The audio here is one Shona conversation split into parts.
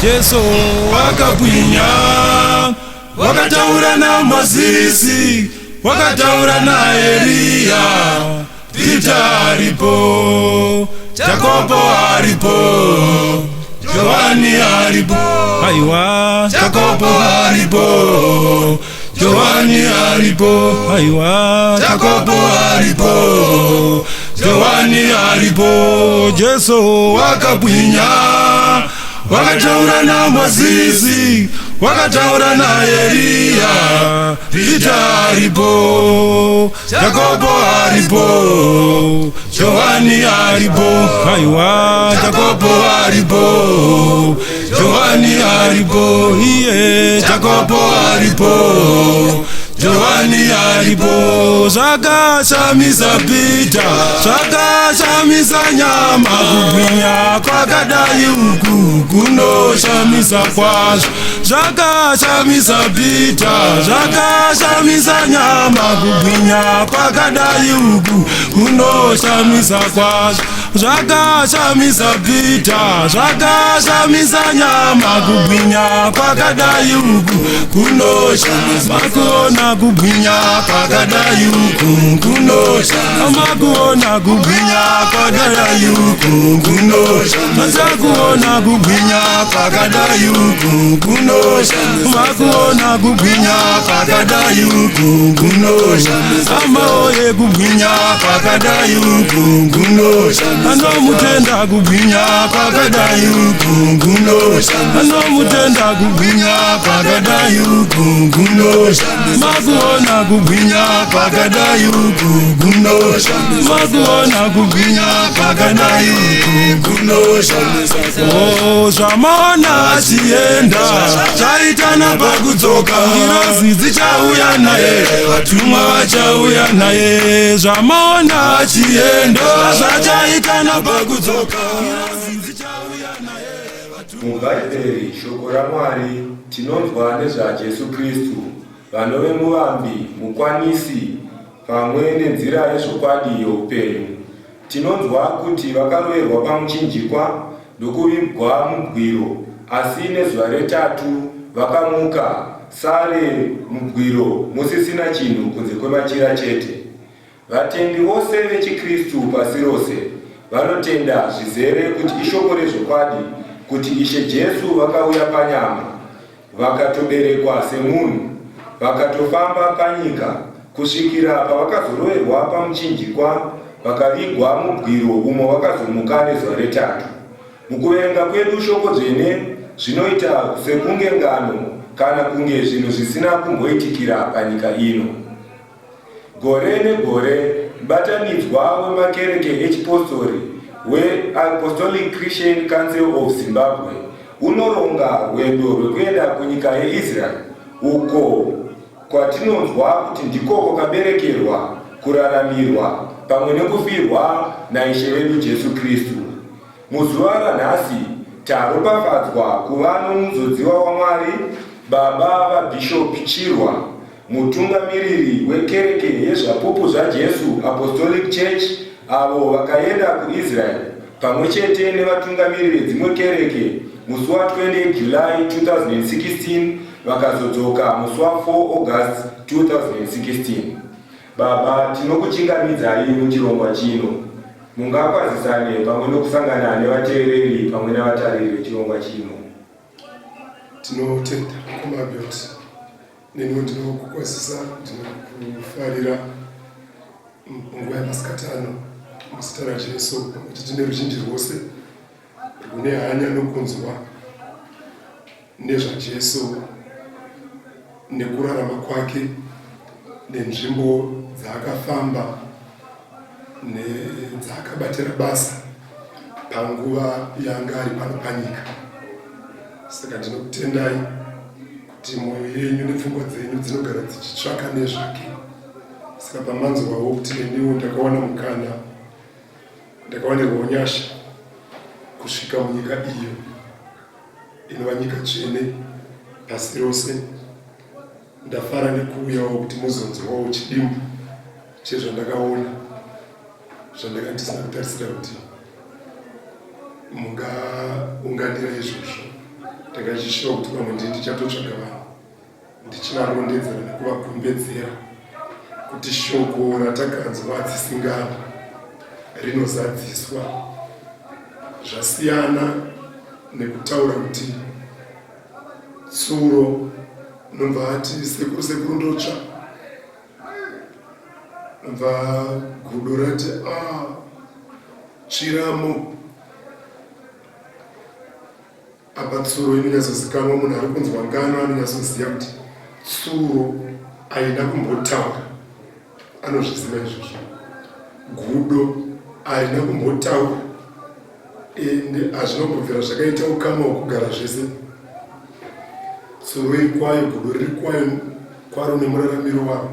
Jesu wakabwinya, wakataura naMozisi, wakataura naEriya, Pita aripo, Jakobo aripo, Johani aripo, aiwa, Jakobo aripo, Johani aripo, aiwa, Jakobo aripo, Johani aripo, Jesu wakabwinya, wakataura naMozisi, wakataura naEriya, Pita aripo, Jakobo aripo, Johani aripo, aiwa, Jakobo aripo, Johani aripo, iye, Jakobo aripo, Johani aripo. Zvakashamisa Pita, zvakashamisa nyama, kubwinya kwakadai uku kunoshamisa kwazvo. Zvakashamisa Pita, zvakashamisa nyama, kubwinya kwakadai uku kunoshamisa kwazvo. Zvakashamisa Pita, zvakashamisa nyama, kubwinya kwakadai uku kunoshamisa. Makuona kubwinya kwakadai uku kunoshamisa, makuona kubwinya kwakadai uku kunoshamisa, kuona kubwinya kwakadai uku kunoshamisa, makuona kubwinya kwakadai uku kunoshamisa, amaoye kubwinya kwakadai uku kunoshamisa, anomutenda kubwinya kwakadai uku kunoshamisa, anomutenda kubwinya kwakadai uku kunoshamisa, makuona kubwinya kwakadai uku kunoshamisa, makuona kubwinya kwakadai uku kunoshamisa. Oh, zvamaona achienda zvaitana pakudzoka, ngirozi dzichauya naye, vatumwa vachauya naye. Zvamaona achienda zvachaitana pakudzoka, ngirozi dzichauya naye. MuBhaibheri, shoko raMwari, tinonzwa nezvaJesu Kristu, vanove muvambi, mukwanisi, pamwe nenzira yezvokwadi youpenyu. Tinonzwa kuti vakaroverwa pamuchinjikwa ndokuvigwa mubwiro, asi nezuva retatu vakamuka, sare mubwiro musisina chinhu kunze kwemachira chete. Vatendi vose vechiKristu pasi rose vanotenda zvizere kuti ishoko rezvokwadi kuti Ishe Jesu vakauya panyama, vakatoberekwa semunhu, vakatofamba panyika kusvikira pavakazoroverwa pamuchinjikwa vakavigwa mubwiro umo vakazomuka nezuva retatu. Mukuverenga kwedu shoko dzvene zvinoita sekunge ngano kana kunge zvinhu zvisina kumboitikira panyika ino. Gore negore, mubatanidzwa wemakereke echipostori weApostolic Christian Council of Zimbabwe unoronga rwendo rwekuenda kunyika yeIsrael uko kwatinonzwa kuti ndiko kwakaberekerwa, kuraramirwa pamwe nekufirwa naIshe wedu Jesu Kristu. Muzuva ranhasi taropafadzwa kuva nomuzodziwa waMwari, Baba vaBishop Chirwa, mutungamiriri wekereke yeZvapupu zvaJesu Apostolic Church, avo vakaenda kuIsrael pamwe chete nevatungamiri vedzimwe kereke musi wa 28 July 2016 vakazodzoka musi wa 4 August 2016. Baba, tinokuchingamidzai muchirongwa chino. Mungakwazisane pamwe nokusangana nevateereri pamwe navatariri vechirongwa chino. Tinotenda mukoma Albert, neniwo ndinokukwazisa, ndinokufarira munguva yamasikati ano muzita raJesu, pamwe chete neruzhinji rwose rwune hanya nokunzwa nezvaJesu nekurarama kwake nenzvimbo dzaakafamba nedzaakabatira basa panguva yanga ari pano panyika. Saka ndinokutendai kuti mwoyo yenyu nepfungwa dzenyu dzinogara dzichitsvaka nezvake. Saka pamanzwawo kuti neniwo ndakawana mukana, ndakawanirwawo nyasha kusvika munyika iyo inova nyika tsvene pasi rose, ndafara nekuuyawo kuti muzonzwawo chidimbu chezvandakaona zvandanga ndisina kutarisira kuti mungaunganira izvozvo. Ndakachishuva kuti pamwe ndini ndichatotsvaga vanhu ndichivarondedzera nekuvagombedzera kuti shoko ratakanzwa hadzisingano rinozadziswa. Zvasiyana nekutaura kuti tsuro nobva ati sekuru sekuru ndotsva nobva gudo rati a ah, tsviramo. Apa tsuro inonyatsozikanwa munhu ari kunzwa ngano anonyatsoziva kuti tsuro haina kumbotaura anozviziva izvozvo gudo harina kumbotaura ende hazvina kumbobvira zvakaita ukama hwekugara zvese tsuro iri kwayo gudo riri kwayo kwaro nemuraramiro waro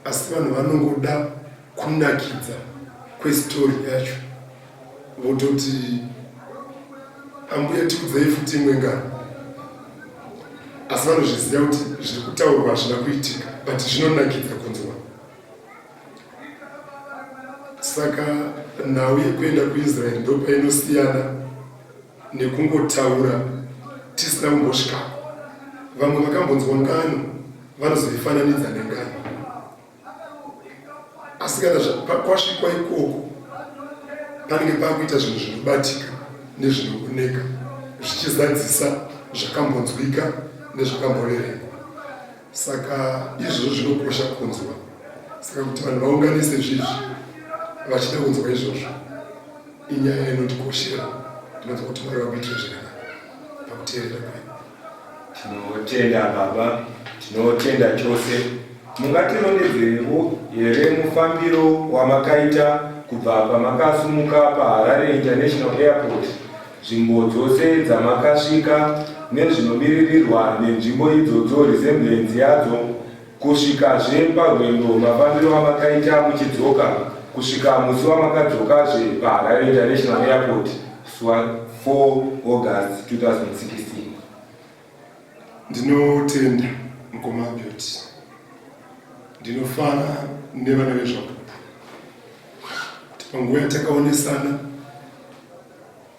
asi vanhu vanongoda kunakidza kwesitori yacho vototi ambuya tiudzei futi imwe ngano asi vanozviziva kuti zviri kutaurwa hazvina kuitika but zvinonakidza kunzwa saka nhau yekuenda kuisraeri ndopainosiyana nekungotaura tisina kumbosvikako vamwe vakambonzwa ngano vanozoifananidza nengano asi kana kwasvikwa ikoko panenge pakuita zvinhu zvinobatika nezvinooneka zvichizadzisa zvakambonzwika nezvakamboverengwa saka izvozvo zvinokosha kunzwa saka kuti vanhu vaunganise zvizvi vachida kunzwa izvozvo inyaya inotikoshera ndinonzwa kuti mwari vakuitire zvakanaka pakuteerera kwedu Tinotenda baba, tinotenda chose. Mungatirondedzerewo here mufambiro wamakaita kubva pamakasumuka paHarare International Airport, nzvimbo dzose dzamakasvika nezvinomiririrwa nenzvimbo idzodzo, resemblance yadzo, kusvikazve parwendo mafambiro amakaita muchidzoka kusvika musi wamakadzokazve paHarare International Airport 4 August 2016. Ndinotenda mukoma Beauty. Ndinofara nevana vezvapupu kuti panguva yatakaonesana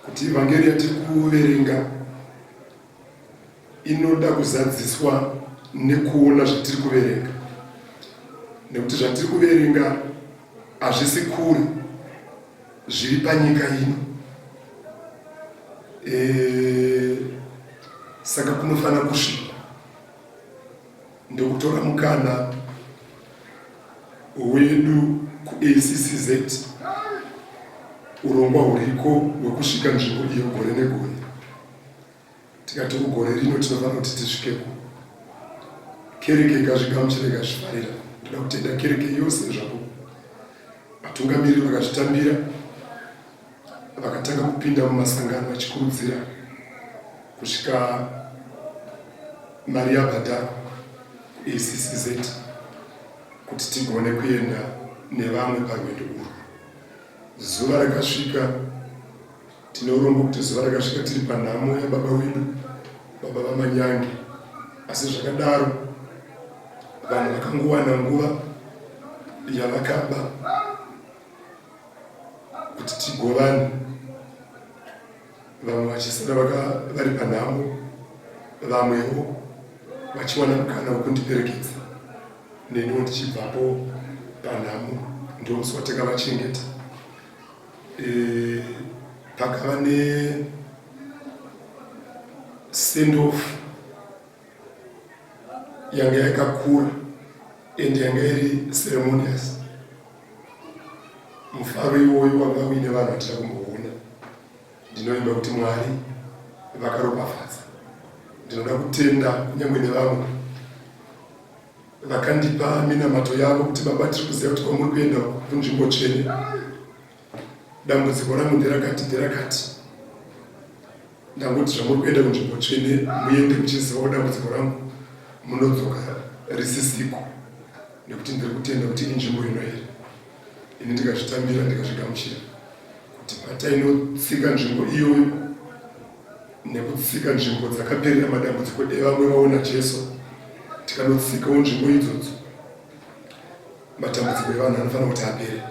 kuti evhangeri yatiri kuverenga inoda kuzadziswa nekuona zvatiri kuverenga nekuti zvatiri kuverenga hazvisi kure zviri panyika ino e, saka kunofanira kusvikwa ndokutora mukana wedu kuACCZ urongwa huriko hwekusvika nzvimbo iyo gore negore tikati gore rino tinofanira kuti tisvikeko kereke ikazvigamuchira ikazvifarira ndoda kutenda kereke yose zvako vatungamiriri vakazvitambira vakatanga kupinda mumasangano vachikurudzira kusvika mari yabhadharwa kuACCZ kuti tigone kuenda nevamwe parwendo urwu. Zuva rakasvika, tine urombo kuti zuva rakasvika tiri panhamo yababa wedu, baba vaManyange. Asi zvakadaro, vanhu vakangowana nguva yavakaba kuti tigovane vamwe vachisara vari panhamo vamwewo vachiwana mukana wekundiperekedza neniwo ndichibvapo panhamo ndomusi watakavachengeta e, pakava ne send off yanga yakakura and yanga iri ceremonious mufaro iwoyo wanga uine vanhu vatina kumboona ndinoimba kuti mwari vakaropafadza ndinoda kutenda kunyange nevamwe vakandipa minamato yavo kuti baba tiri kuziva kuti kwamuri kuenda kunzvimbo tsvene dambudziko rangu nderakati nderakati Ndangoti zvamuri kuenda kunzvimbo tsvene muende muchizivawo dambudziko rangu munodzoka risisiko nekuti ndiri kutenda kuti inzvimbo ino here ini ndikazvitambira ndikazvigamuchira kuti patainotsika nzvimbo iyoyo nekutsika nzvimbo dzakaperera madambudziko evamwe vaona Jesu tikanotsikawo nzvimbo idzodzo matambudziko evanhu anofanira kuti apere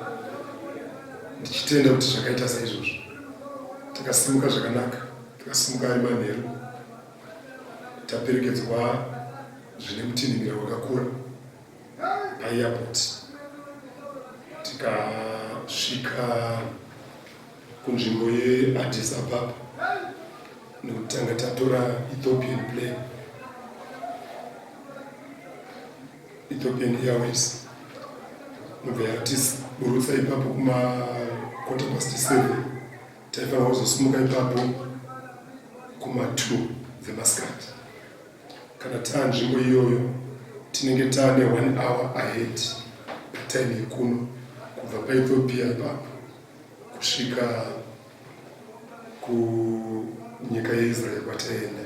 ndichitenda kuti zvakaita saizvozvo takasimuka zvakanaka takasimuka ari manheru Taperekedzwa zvine mutinhimira wakakura paairport, tikasvika kunzvimbo yeAddis Ababa, nekuti tanga tatora Ethiopian plane, Ethiopian Airways, nobva yatiburutsa ipapo kuma 7:15. Taifanira kuzosimuka ipapo kuma 2 dzemasikati. Kana taa nzvimbo iyoyo, tinenge taane 1 hour ahead patime yekuno, kubva paEthiopia ipapo kusvika kunyika yeIsrael kwataienda.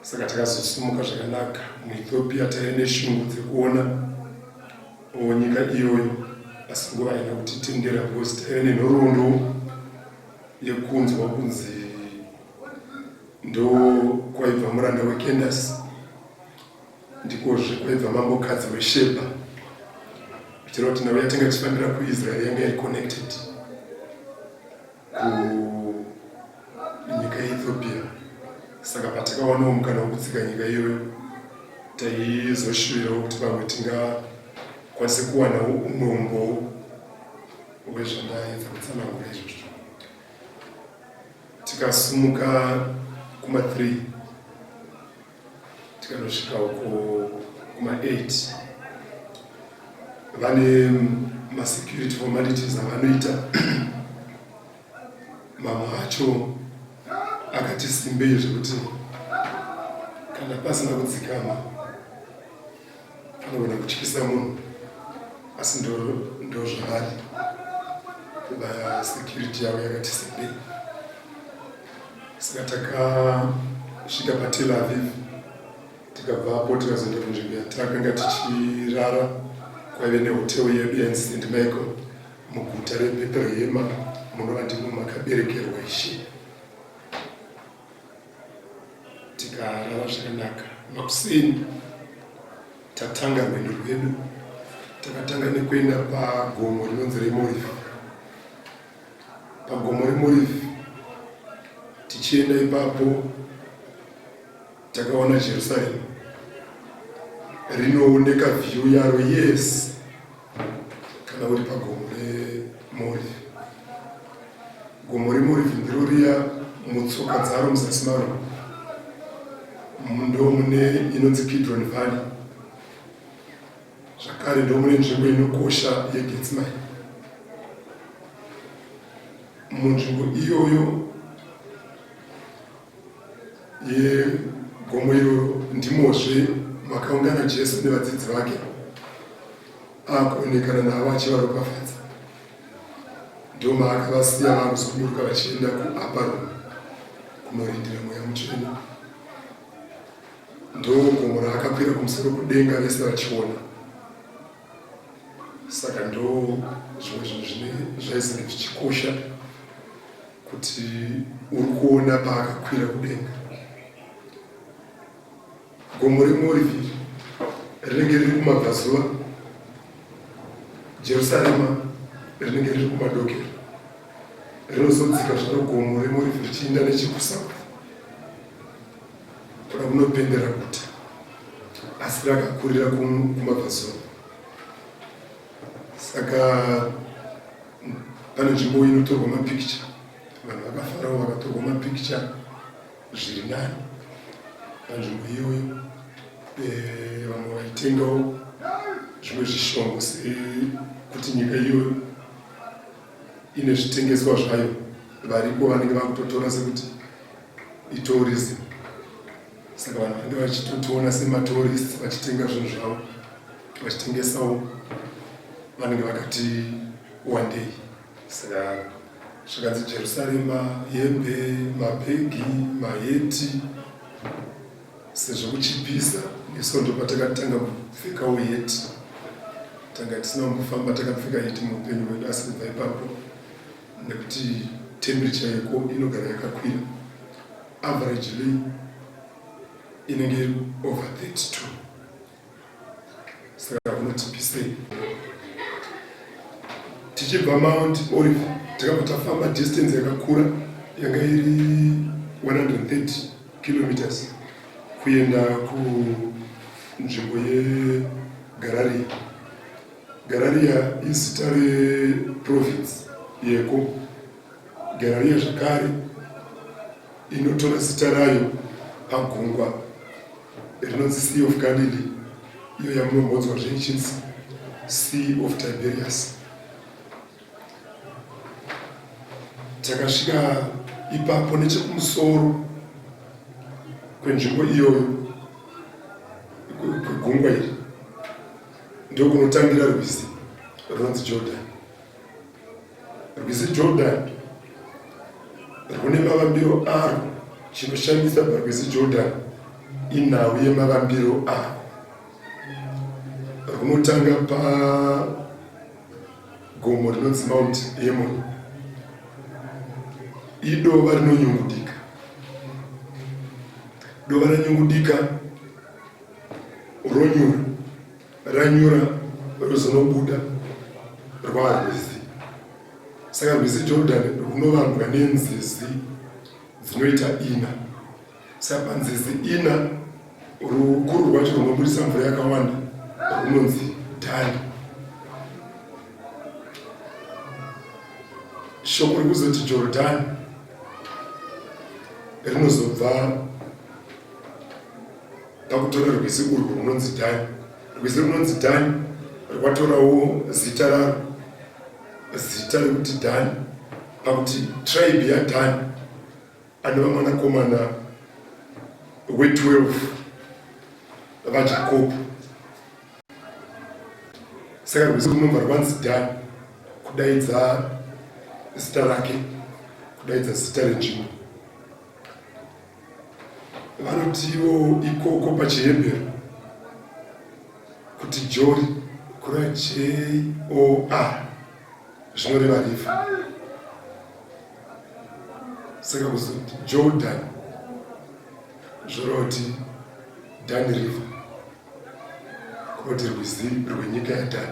Saka takazosimuka zvakanaka muEthiopia. Taive neshungu dzekuona nyika iyoyo, asi nguva haina kutitendera, because taive nenhoroondo yekunzwa kunzi ndo kwaibva muranda weKendas, ndikozve kwaibva mambokadzi weSheba, zvichireva kuti nhau yatinga tichifambira kuIsrael yanga iri connected kunyika yeEthiopia. Saka patakawanawo mukana wekutsika nyika iyoyo, taizoshuvirawo kuti pamwe tingakwanise kuwanawo umwe wezvandaedza kutsanangura izvozvo. Tikasumuka kuma3, tikanosvika uko kuma8. Vane masecurity formalities avanoita, mamwe acho akati simbei zvekuti kana pasina kudzikama panogona kutyisa munhu, asi ndo zvavari, vasecurity yavo yakati simbei. Saka takasvika paTel Aviv, tikabvapo tikazoenda kunzvimbo yatakanga tichirara, kwaive nehotel yedu yainzi St Michael, muguta reBhetherehema, munova ndimo makaberekerwa Ishe. Tikarara zvakanaka. Makuseni tatanga rwendo rwedu. Takatanga nekuenda pagomo rinonzi reMorifi. Pagomo reMorifi, tichienda ipapo, takaona Jerusarema rinooneka, view yaro, yes, kana uri pagomo reMorifi. Gomo reMorifi ndiro riya, mutsoka dzaro, muzasi maro ndo mune inonzi Kidron Valley. Zvakare ndo mune nzvimbo inokosha yeGetsemane. Munzvimbo iyoyo yegomo iroro ndimozve makaungana Jesu nevadzidzi vake, akuonekana navo achivaropafadza. Ndo maakavasiya vakuzoburuka vachienda kuupper room kunorindira Mweya Mutsvene. Ndo gomo raakakwira kumusoro kudenga vese vachiona. Saka ndo zvimwe zvinhu zvine zvaizenge zvichikosha kuti uri kuona paakakwira kudenga. Gomo reMorivhiri rinenge riri kumabvazuva, Jerusarema rinenge riri kumadokero. Rinozodzika zvaro gomo reMorivhi richiinda nechekusouth, kuda kunopendera guta, asi rakakurira kumabvazuva. Saka pane nzvimbo inotorwa mapikicha, vanhu vakafarawo vakatorwa mapikicha zviri nani panzvimbo iyoyo. Vamwe vaitengawo zvimwe zvishongo, sekuti nyika iyoyo ine zvitengeswa zvayo, variko vanenge vakutotora sekuti itourism. Saka vanhu vanenge vachitotiona sematourists vachitenga zvinhu zvavo, vachitengesawo, vanenge vakati wandei. Saka zvakanzi Jerusarema, hembe, mabhegi, maheti, sezvo kuchipisa, nesondo patakatanga kupfekawo heti. Tanga tisina kumbofamba takapfeka heti muupenyu hwedu, asi kubva ipapo, nekuti temperature yeko inogara yakakwira, averagely inenge iri over 32, saka kunotipisei. Tichibva Mount Olive, takabva tafamba distance yakakura yanga iri 130 kilometers. kuenda kunzvimbo yeGararia. Gararia izita reprovince yeko. Gararia zvakare inotora zita rayo pagungwa rinonzi Sea of Galilee, iyo yamunombonzwa zveichinzi Sea of Tiberias. Takasvika ipapo nechekumusoro kwenzvimbo iyoyo kwegungwa iri ndokunotangira rwizi runonzi Jordan. Rwizi Jordan rwune mavambiro arwo. Chinoshamisa parwizi Jordan inhau yemavambiro arwo. Rwunotanga pagomo rinonzi Mount Hermon, idova rinonyungudika. Dova ranyungudika ronyura, ranyura rozonobuda rwarwizi. Saka rwizi Jordan rwunovambwa nenzizi dzinoita ina. Saka panzizi ina rukuru rwacho runobudisa mvura yakawanda runonzi Dhani. Shoko rekuzoti Jorodhani rinozobva pakutora rwizi urwu runonzi Dhani. Rwizi runonzi Dhani rwatorawo zita raro, zita rekuti Dhani, pakuti tribe yaDhani anova mwanakomana we12 vaJakobho. Saka rwizi runobva rwanzi Dhani kudaidza zita rake, kudaidza zita renzvimbo. Vanotiwo ikoko pachiHebheru kuti Jori kureva J-O-R zvinoreva river. Saka kuzoti Jordan zvoreva kuti Dan River, kunoti rwizi rwenyika yaDan.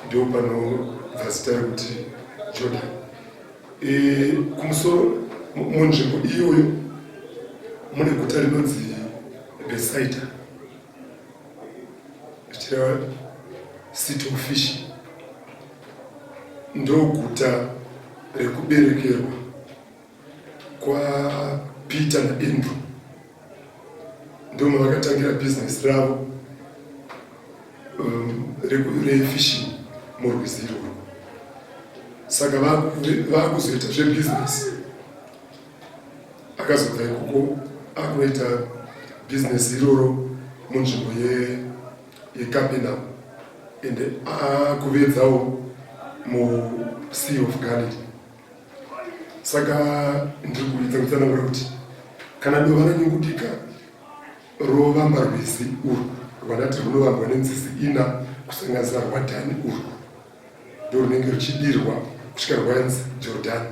Ndipo panobva zita rekuti Jordan. E, kumusoro munzvimbo iyoyo mune guta rinonzi Bethsaida, zvichireva city of fish. Ndoguta rekuberekerwa kwaPeter naAndrew, ndomavakatangira bhizinesi ravo refishing murwizi irworwo. Saka vakuzoita zvebhizinesi, akazobva ikoko akunoita bhizinesi iroro munzvimbo yeCapernaum, ende akuvedzawo muSea of Galilee. Saka ndiri kuedza kutsanangura kuti kana dova ranyungudika rovamba rwizi urwu rwandati rwunovambwa nenzizi ina kusanganisira rwaDhani urwu, ndorunenge ruchidirwa kusvika rwanzi Jordhani.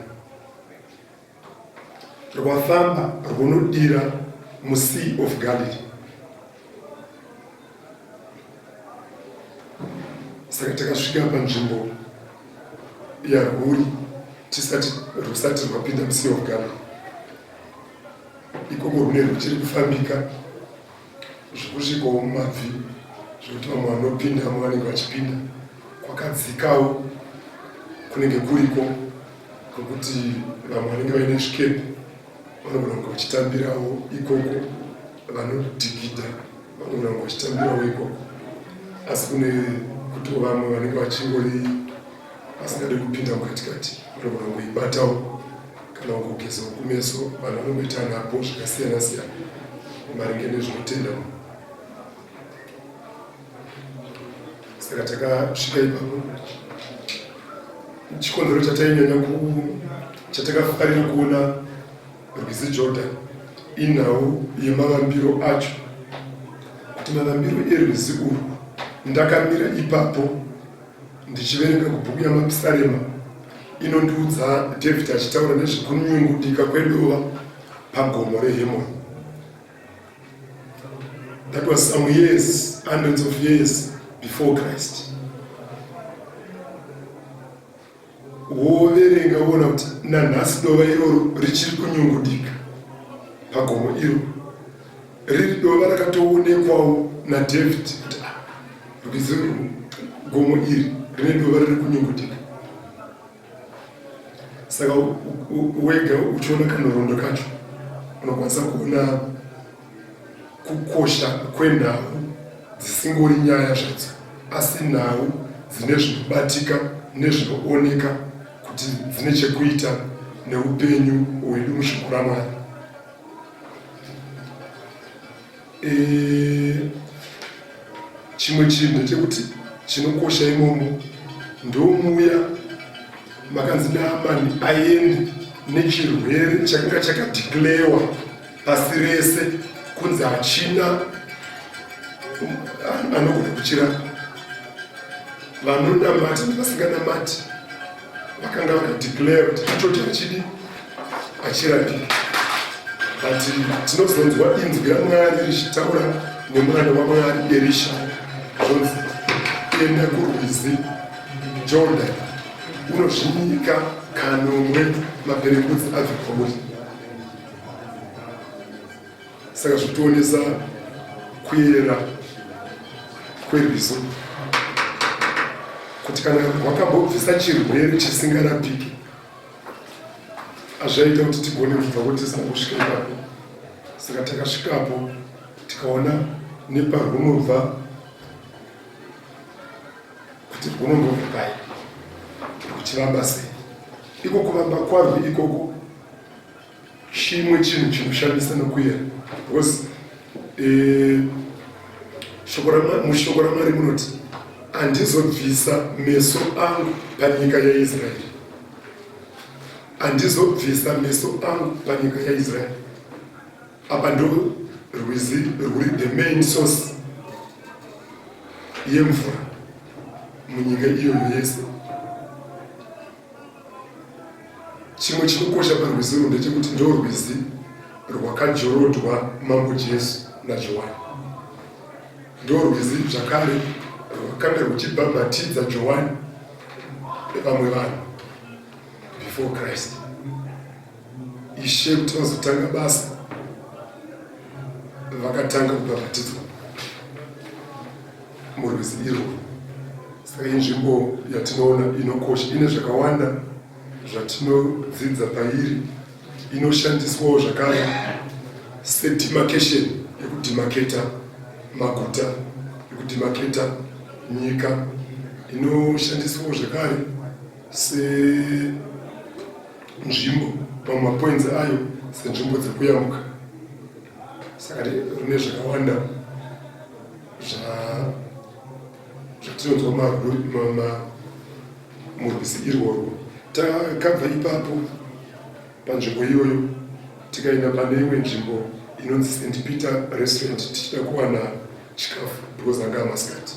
Rwafamba rwunodira muSea of Galilee. Saka takasvika panzvimbo yarwuri tisati rusati rwapinda muSea of Galilee. Ikoko rune ruchiri kufambika zvekusvikawo mumabvi zvekuti vamwe vanopindamo vanenge vachipinda kwakadzikawo kunenge kuriko kwekuti vamwe vanenge vaine zvikepe vanogona kunge vachitambirawo ikoko, vanodhigidha vanogona kunge vachitambirawo ikoko, asi kune kuti vamwe vanenge vachingori vasingade kupinda mukatikati vanogona kungoibatawo kana kungogezawo kumeso. Vanhu vanongoita napo zvakasiyana siyana maringe nezvinotenda munhu. Saka takasvika ipapo. Chikonzero chatainyanya chatakafarira kuona rwizi Jordan inhau yemavambiro acho, kuti mavambiro erwizi urwu, ndakamira ipapo ndichiverenga kubhuku yaMapisarema inondiudza David achitaura nezvekunyungudika kwedova pagomo reHermon. That was some years, hundreds of years before Christ. Woverenga woona kuti nanhasi dova iroro richiri kunyungudika. pagomo iro riri dova rakatoonekwawo naDavid kuti ah, rwizi gomo iri rine dova riri kunyungudika. Saka wega uchiona kanhoroondo kacho unokwanisa kuona kukosha kwenhau dzisingori nyaya zvadzo asi nhau dzine zvinobatika nezvinooneka kuti dzine chekuita neupenyu hwedu mushoko raMwari. E, chimwe chinhu ndechekuti chinokosha imomo ndomuya makanzi Naamani aende nechirwere chakanga chakadhiklewa pasi rese kunzi hachina anogona kuchirapa. Vanonamata nevasinganamati vakanga vakadeclare kuti ichocho hachidi hachirapiki, but tinozonzwa inzwi raMwari richitaura nemuranda waMwari Erisha zvonzi enda kurwizi Jordan unozvinyika kanomwe maperembudzi abve kwauri. Saka zvikutionesa kuyera kwerwizo kuti kana wakambobvisa chirwere chisingarapiki azvaita kuti tigone kubva kuti tisina kusvika ipapo. Saka takasvikapo tikaona neparwunobva kuti rwunombobva pai ruchivamba sei iko kuvamba kwarwo ikoko Chimwe chinhu chinoshamisa nokuyera because eh, mushoko raMwari munoti handizobvisa meso angu panyika yaIsraeri, handizobvisa meso angu panyika yaIsraeri. Apa ndo rwizi rwuri the main source yemvura munyika iyoyo yese. Chimwe chinokosha parwizi urwu ndechekuti ndorwizi rwakajorodwa Mambo Jesu naJohani. Ndorwizi zvakare rwakanga rwuchibhabhatidza Johani nevamwe vanhu before Christ. Ishe kuti vazotanga basa vakatanga kubhabhatidzwa murwizi irworwo. Saka inzvimbo yatinoona inokosha, ine zvakawanda zvatinodzidza pairi. Inoshandiswawo zvakare sedemarcation, yekudemarketa maguta, yekudemarketa nyika. Inoshandiswawo zvakare senzvimbo pamapoints ayo senzvimbo dzekuyambuka. Saka rine zvakawanda zvatinonzwa murwizi irworwo. Takabva ipapo panzvimbo iyoyo tikaenda pane imwe nzvimbo inonzi St Peter Restaurant tichida kuwana chikafu because anga amasikati.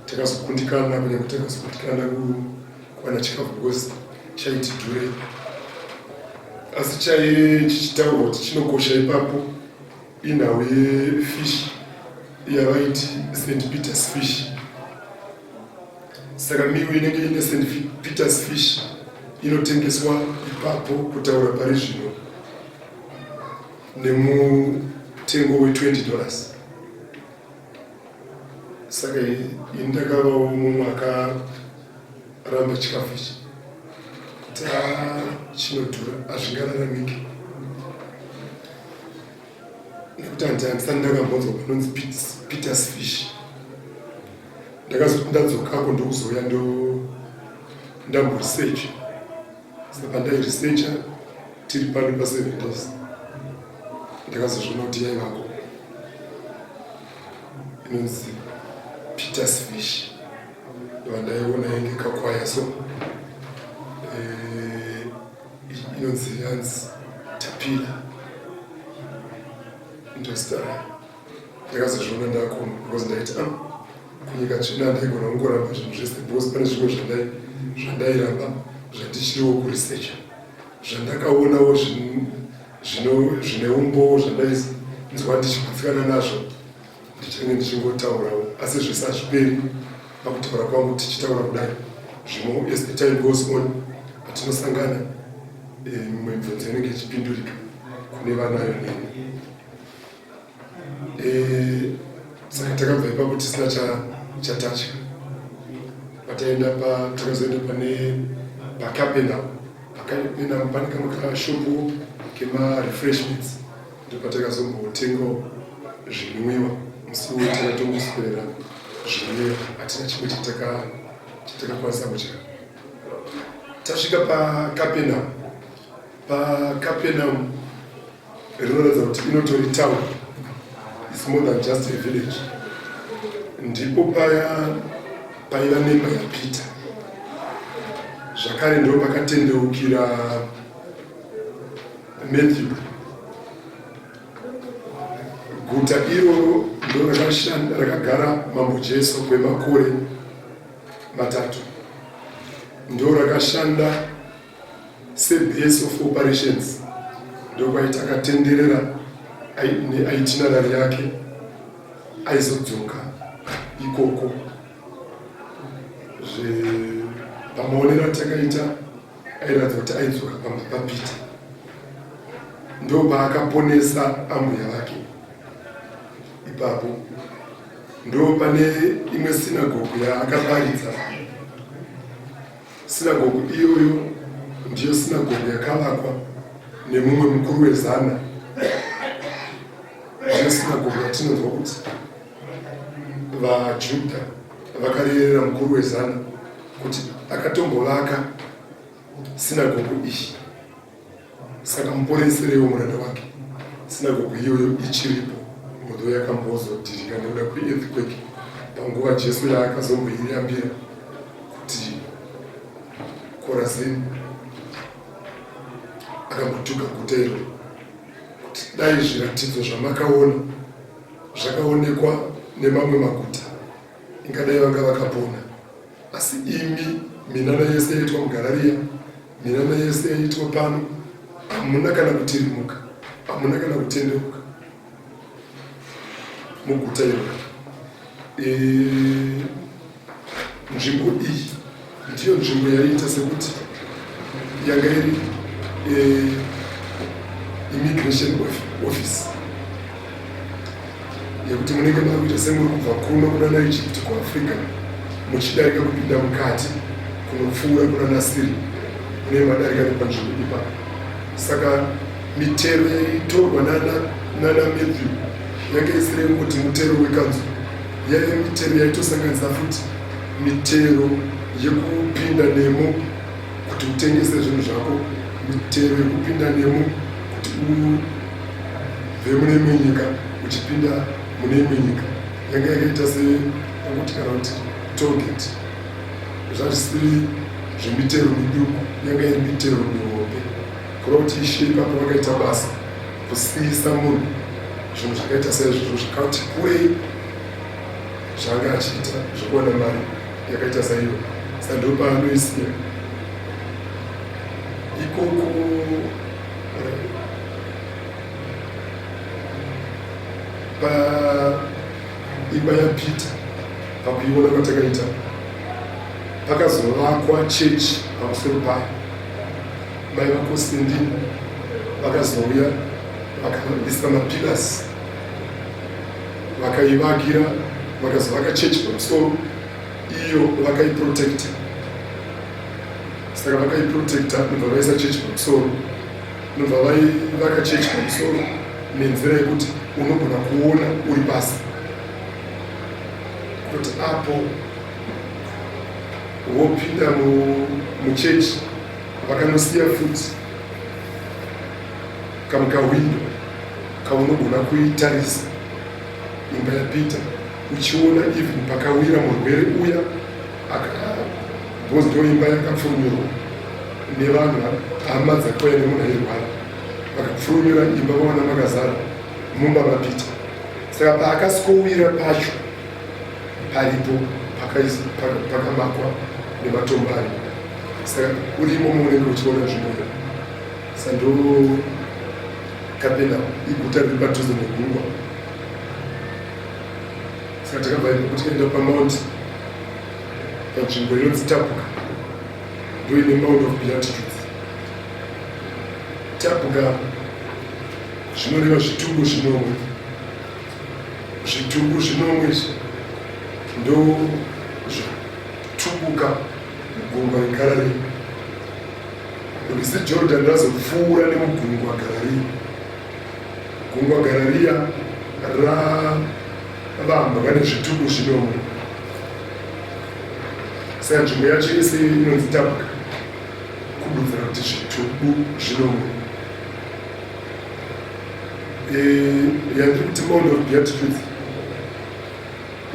Takazokundikana, kunyange takazokundikana kuwana chikafu because chaiti dhure, asi chaive chichitaurwa kuti chinokosha ipapo inhau yefish yavaiti St Peters fish. Saka miwo inenge ine St Peters fish inotengeswa ipapo kutaura pari zvino nemutengo we$20. Saka ini ndakavawo mumwe akaramba chikafu ichi kuti chinodhura hazvingararamiki nekuti hanti handisati ndakambonzwa panonzi Peters fish. Ndakazoti ndadzokako ndokuzouya ndamboresearch. Saka pandairesearcha tiri pano pa 7 days ndakazozviona kuti yaivako inonzi Peters fish vandaiona yainge kakwaya so eh, inonzi yanzi tapila ndositara. Ndakazozviona ndakoma because ndaiti ah, kunyika tsvina handaigona kungoramba zvinhu zvese because pane zvimwe zvandairamba zvandichiriwo kuresearcha zvandakaonawo zvine umbowo zvandainzwa ndichigutsikana nazvo ndichange ndichingotaurawo, asi zvese hazviperi pakutaura kwangu tichitaura kudai. Zvimwe as the time goes on patinosangana eh, mimwe mibvunzo inenge ichipindurika. kune vanayo neni. E, saka takabva ipapo tisina chatatya. Pataenda pa takazoenda pane paCapernaum. PaCapernaum pane kamwe kashopu kema refreshments ndopatakazombotengawo zvinwiwa musi uyu takatongoswera zvinwiwa hatina chimwe chatakakwanisa kudya. Tasvika paCapernaum, paCapernaum rinoratidza kuti inotori town, it's more than just a village. Ndipo paya paiva nemba yaPeter, zvakare ndo pakatendeukira Matthew. Guta iroro ndo rakagara Mambo Jesu kwemakore matatu, ndo rakashanda sebase of operations, ndokwaiti akatenderera neitinerary yake aizodzoka ikoko. Pamaonero atakaita airatidza kuti aidzoka pamba paPeter, ndopaakaponesa ambuya vake ipapo. Ndo pane imwe sinagogu yaakaparidza. Sinagogu iyoyo ndiyo sinagogu yakavakwa nemumwe mukuru wezana. Ndiyo sinagogu yatinonzwa kuti vaJudha vakarerera mukuru wezana kuti akatombovaka sinagogu iyi, saka muporeserewo muranda wake. Sinagogu iyoyo ichiripo, although yakambozodhirika nekuda kweearthquake panguva Jesu yaakazomboirambira kuti Korazini, akambotuka guta iroro kuti dai zviratidzo zvamakaona zvakaonekwa nemamwe maguta ingadai vanga vakapona, asi imi minana yese yaitwa muGarariya, minana yese yaitwa pano, hamuna kana kutirimuka, hamuna kana kutendeuka muguta iroro. Nzvimbo iyi ndiyo nzvimbo yaiita sekuti yanga iri immigration office, yekuti munenge makuita semuri kubva kuno kunana Egypt kuAfrica muchidarika kupinda mukati kunopfuura kunana Syria, munenge madarika nepanzvimbo ipapo. Saka mitero yaitorwa nana Matthew yanga isiri yekungoti mutero wekanzuru, yaive mitero yaitosanganisa futi mitero yekupinda nemo kuti utengese zvinhu zvako, mitero yekupinda nemo kuti ubve mune imwe nyika uchipinda mune imwe nyika. Yanga yakaita sekuti kana kuti tollgate, zvazvisiri zvemitero miduku, yanga iri mitero mihombe. Kureva kuti Ishe ipapo vakaita basa kusiyisa munhu zvinhu zvakaita saizvozvo zvakati kurei zvaanga achiita zvekuwana mari yakaita saiyo, saka ndopaanoisiya ikoko. Paimba yaPeter, pakuiona kwatakaita, pakazovakwa chechi pamusoro payo. Mai vaKostendini vakazouya vakaisa mapillars, vakaivakira, vakazovaka chechi pamusoro iyo, vakaiprotecta. Saka vakaiprotecta, nobva vaisa chechi pamusoro, nobva vaivaka chechi pamusoro nenzira yekuti unogona kuona uri pasi kuti apo wopinda muchechi. Vakanosiya futi kamwe kawindo kaunogona kuitarisa imba yaPeter uchiona even pakawira murwere uya, because ndo imba yakapfurunyurwa nevanhu, hama dzakauya nemunhu airwara, vakapfurunyura imba vaona makazara mumba maPeter. Saka paakasikowira pacho paripo pakamakwa nematombo aripo, saka urimo muunenge uchiona nzvimbo iyo. Sando Capernaum iguta riri padhuze negungwa. Saka takabva ipapo tikaenda pamount, panzvimbo inonzi Tapuka, ndo ine Mount of Beatitudes. Tapuka. Zvinoreva zvitubu zvinomwe. Zvitubu zvinomwe izvi ndo zvatubuka mugungwa reGararia. Rwizi Jordan razopfuura nemugungwa Gararia. Gungwa Gararia ravambwa nezvitubu zvinomwe. Saka nzvimbo yacho yese inonzi Tabuka, kududzira kuti zvitubu zvinomwe. E, yandiri kuti Mount of Beatitudes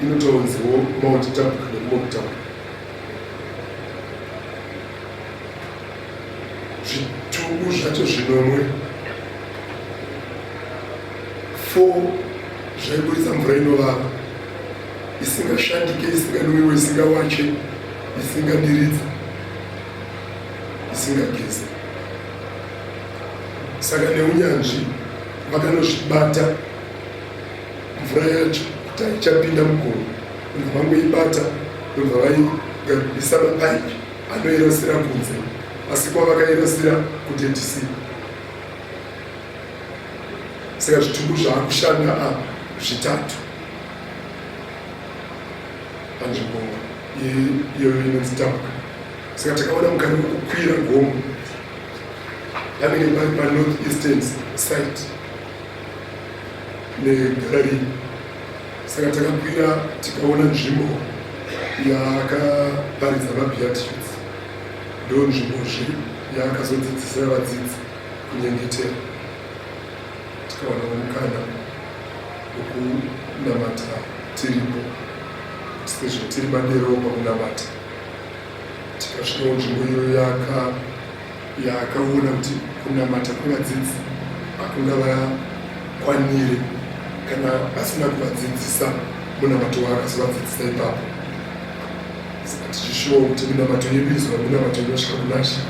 inotonziwo Mount Tabuka nekumwe kutaura. Zvitubu zvacho zvinomwe 4 zvaiburitsa mvura inovava isingashandike, isinganwiwe, isingawache, isingadiridze, isingageze. Saka neunyanzvi vakanozvibata mvura yacho kuti haichapinda mugomo, ndobva vangoibata, ndobva vaisa mapaipi anoirasira kunze, asi kwavakairasira kuDead Sea. Saka zvitubu zvaakushanda apa zvitatu panzvimbo iyoyo inonzi Tabuka. Saka takaona mukana wekukwira gomo panenge pari panorth eastern side neGararii. Saka takakwira tikaona nzvimbo yaakaparidza maBeatitudes, ndo nzvimbozve yaakazodzidzisira vadzidzi kunyengetera. Tikawanawo mukana wekunamata tiripo sezvo tiri madero pakunamata. Tikasvikawo nzvimbo iyoyo yaakaona kuti kunamata kwevadzidzi hakungavakwanire kana asina kuvadzidzisa munamato waakazovadzidzisa ipapo. Saka tichishuwa kuti minamato yedu izova minamato inosvika kunaShe,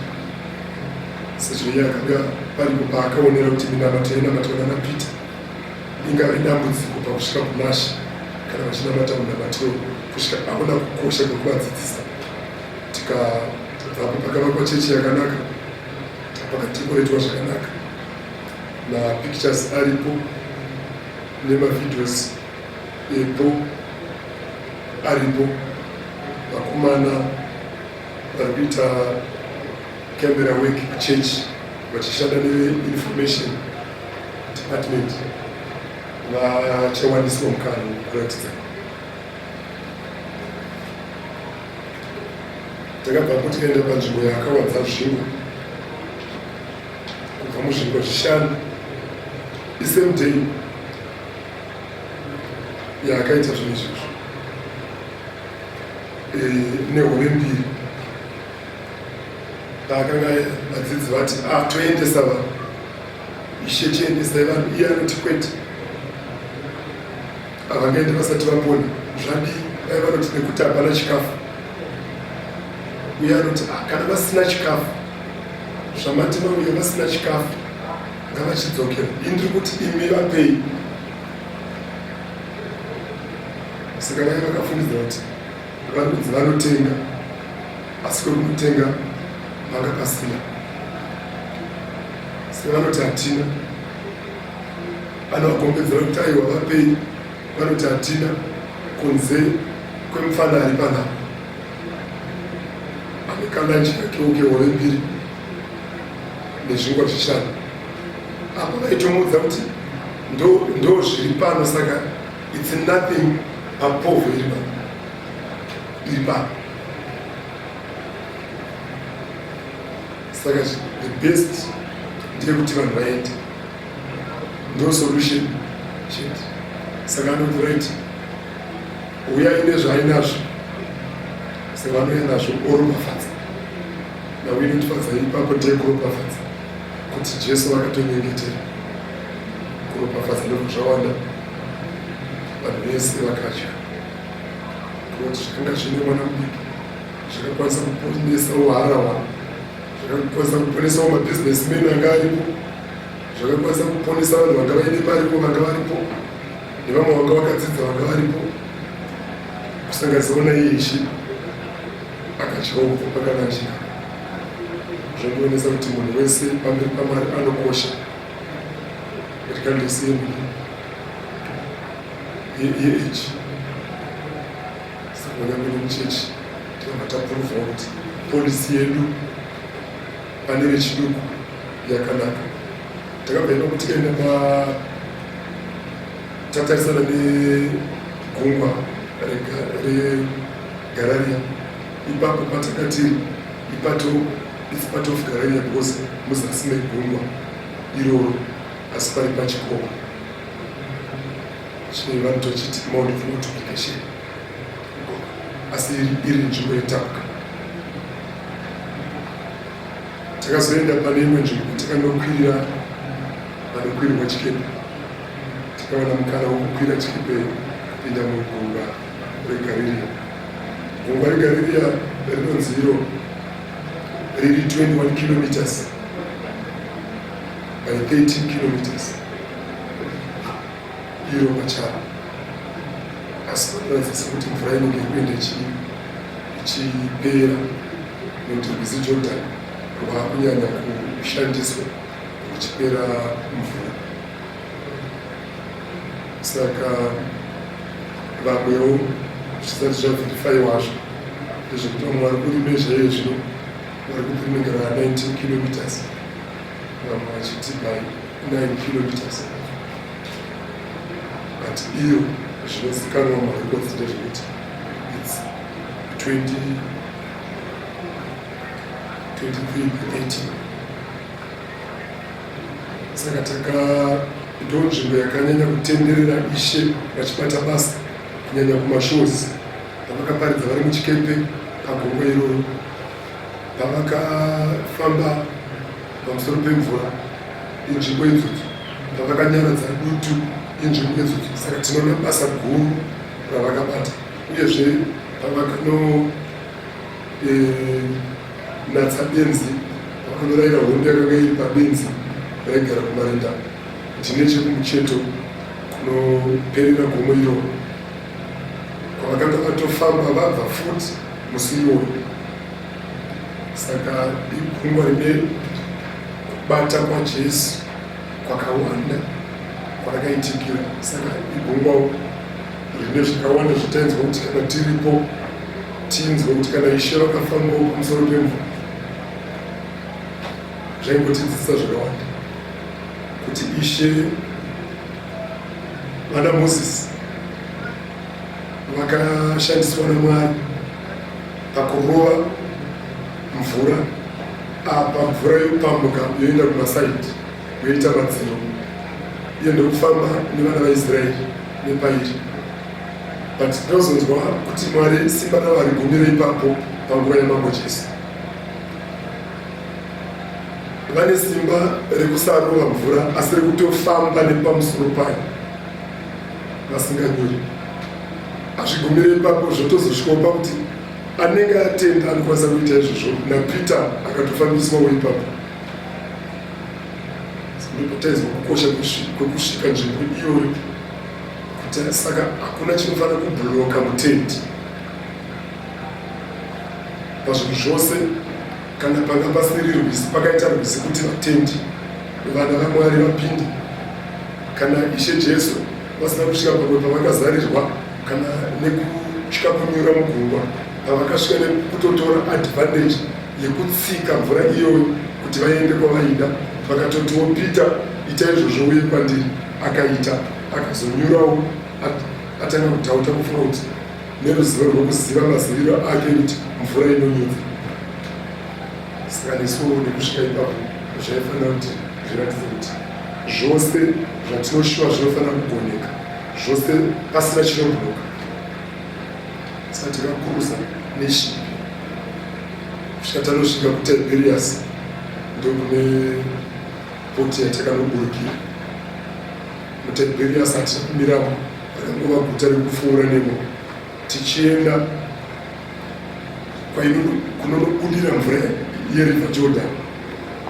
sezvo iye akanga paripo paakaonera kuti minamato yainamatwa nana Peter ingave dambudziko pakusvika kunaShe kana vachinamata munamatiro kusvika aona kukosha kwekuvadzidzisa. Tikabvapo pakavakwa chechi yakanaka, pakadekoretwa zvakanaka, mapictures aripo nemavideos epo aripo. Vakomana vari kuita camera work kuchurch vachishanda neinformation department vachawaniswa mukana wekuratidza. Takabvapo tikaenda panzvimbo yaakawadza zvingwa kubva muzvingwa zvishanu, isame day yaakaita zvinhu izvozvo, nehove mbiri. Paakanga vadzidzi vati, ah, toendesa vanhu, Ishe chiendesai vanhu, iye anoti kwete, havangaende vasati vapona. Zvadii? Dai vanoti nekuti hapana chikafu. Uye anoti, ah, kana vasina chikafu, zvamati vauya vasina chikafu, ngavachidzokera. Ini ndiri kuti imi vapei. Saka vaya vakafungidzira kuti vari kunzi vanotenga, asi kwekunotenga vanga pasina. Saka vanoti hatina. Anovagombedzera kuti aiwa vapei, vanoti hatina kunze kwemufana ari panapa ane kalanji kakewo kehove mbiri nezvingwa zvishanu. Apa vaitomuudza kuti ndo zviri pano, saka it's nothing papovho iri pano iri pano. Saka the best ndeyekuti vanhu vaende, ndo solution chete. Saka anoti right, uyai nezvaainazvo. Saka vanouya nazvo oropafadza. Nhau inotifadza ipapo ndeyekuropafadza, kuti Jesu vakatonyengetera kuropafadza ndobva zvawanda, vanhu vese vakadya. Kuti zvakanga zvine mwana mudiki zvakakwanisa kuponesawo harahwa, zvakakwanisa kuponesawo mabusinessmen anga aripo, zvakakwanisa kuponesa vanhu vanga vaine maripo vanga varipo, nevamwe vanga vakadzidza vanga varipo, kusanganisawo naiye Ishe akadyawo kubva pakananjika. Zvinoonesa kuti munhu wese pamberi paMwari anokosha. Regardless yeage, saka kunyangwe nemuchechi tinobva tapruvha kuti policy yedu pane vechiduku yakanaka. Takabva ipapo tikaenda pa tatarisana negungwa reGararia. Ipapo patakati ipato, it's part of Gararia because muzasi megungwa iroro, asi pari pachikomo chine tochiti Mount of Multiplication, asi iri nzvimbo yeTabgha. Takazoenda pane imwe nzvimbo takanokwirira panokwirirwa chikepe. Tikawana mukana wekukwira chikepe kupinda mugungwa reGarirea. Gungwa reGarirea rinonzi iro riri 21 kilometers by 13 kilometers iro pacharo, asi panoratidza sekuti mvura inenge iri kuenda ichipera nekuti rwizi Jordan rwaakunyanya kushandiswa, ruchipera mvura. Saka vamwewo zvisati zvaverifyiwazvo ndezvekuti vamwe vari kurimeasure iye zvino vari kuti rinenge raa 19 kilometers, vamwe vachiti by 9 kilometers, but iyo zvinozikanwa marecords ndezvekuti it's 20 23 by 18. Saka taka ndo nzvimbo yakanyanya kutenderera Ishe vachibata basa, kunyanya kumashores pavakaparidza vari muchikepe pagungwa iroro, pavakafamba pamusoro pemvura, inzvimbo idzodzo, pavakanyaradza dutu, inzvimbo idzodzo. Saka tinoona basa guru ravakabata. Uyezve pavakano natsa benzi, pavanorayira hondo yakanga iri pabenzi raigara kumarinda ndine chekumucheto kunoperera gomo iroro kwavakanga vatofamba vabva futi musi iwoyo. Saka igungwa rine kubata kwaJesu kwakawanda kwarakaitikira. Saka igungwawo rine zvakawanda zvatainzwa kuti kana tiripo tinzwe kuti kana Ishe vakafambawo pamusoro pemvura, zvaingotidzidzisa zvakawanda kuti Ishe vana Mozisi vakashandiswa naMwari pakurova mvura apa, mvura yopambuka yoenda kumasaidi, yoita madziro, iye ndokufamba nevana vaIsraeri nepairi. But tinozonzwa kuti Mwari simba ravo harigumire ipapo. Panguva yaMambo Jesu vane simba rekusarova mvura, asi rekutofamba nepamusoro payo vasinganyuri. Hazvigumire ipapo, zvotozosvikawo pakuti anenge atenda anokwanisa kuita izvozvo. NaPeter akatofambiswawo ipapo. Ndipo kukosha kwekusvika nzvimbo iyoyo kuti saka hakuna chinofanira kubloka mutendi pazvinhu zvose. Kana panga pasiri rwizi, pakaita rwizi kuti vatendi, vana vaMwari vapinde. Kana Ishe Jesu vasina kusvika pamwe pavakazarirwa kana nekutya kunyura mugungwa, pavakasvika nekutotora advantage yekutsika mvura iyoyo kuti vaende kwavaida, vakatotiwo, "Peter, ita izvozvo uye kwandiri." Akaita, akazonyurawo, atanga kudhauta, kufunga kuti neruzivo rwekuziva maziviro ake kuti mvura inonyudza. Saka nesuwo nekusvika ipapo zvaifanira kuti zviratidze kuti zvose zvatinoshuva zvinofanira kugoneka zvose pasina chinobloka. Saka takakuruza neship kusvika tanosvika kuTiberias, ndokune port yatakanoburukira. MuTiberias hatina kumiramo, rakangova guta rekupfuura nemo tichienda kunonobudira mvura yeRiver Jordan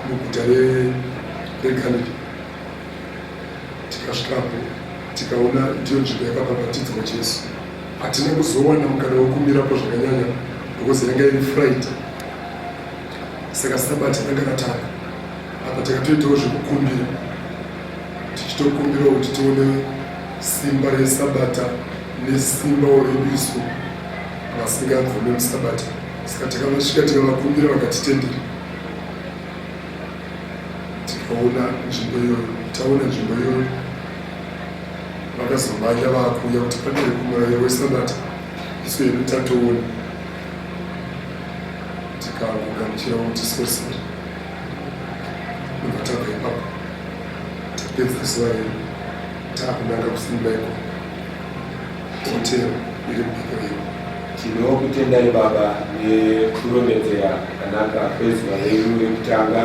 muguta reGalilee. Tikasvikapo tikaona ndiyo nzvimbo yakabhabhatidzwa Jesu. Hatina kuzowana mukana wekumirapo zvakanyanya because yanga iri Friday, saka Sabata ranga ratanga. Apa takatoitawo zvekukumbira. Tichitokumbirawo kuti tione simba resabata nesimbawo redu isu vasingabvume musabata. Saka takavasvika tikavakumbira vakatitendera. Tikaona nzvimbo iyoyo, taona nzvimbo iyoyo vakazomhanya vakuuya kuti padare kumurayiro wesabata isu hedu tatoona tikangogamuchira kuti sorry sorry ndobva tabva ipapo tapedza zuva redu taakunanga kusimba iko hotel iri mubhekeveko. Tinokutendai baba nekurondedzera kwakanaka kwezuva redu rekutanga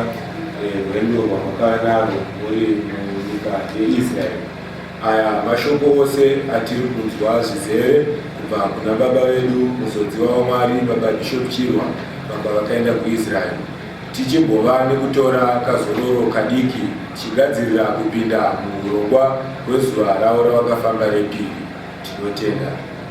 rwendo rwamakava narwo muri munyika yeIsrael. Aya mashoko ose atiri kunzwa zvizere kubva kuna baba vedu muzodziwa waMwari baba Bishop Chirwa vanga vakaenda kuIsrael. Tichimbova nekutora kazororo kadiki tichigadzirira kupinda muhurongwa hwezuva ravo ravakafamba repiri. Tinotenda.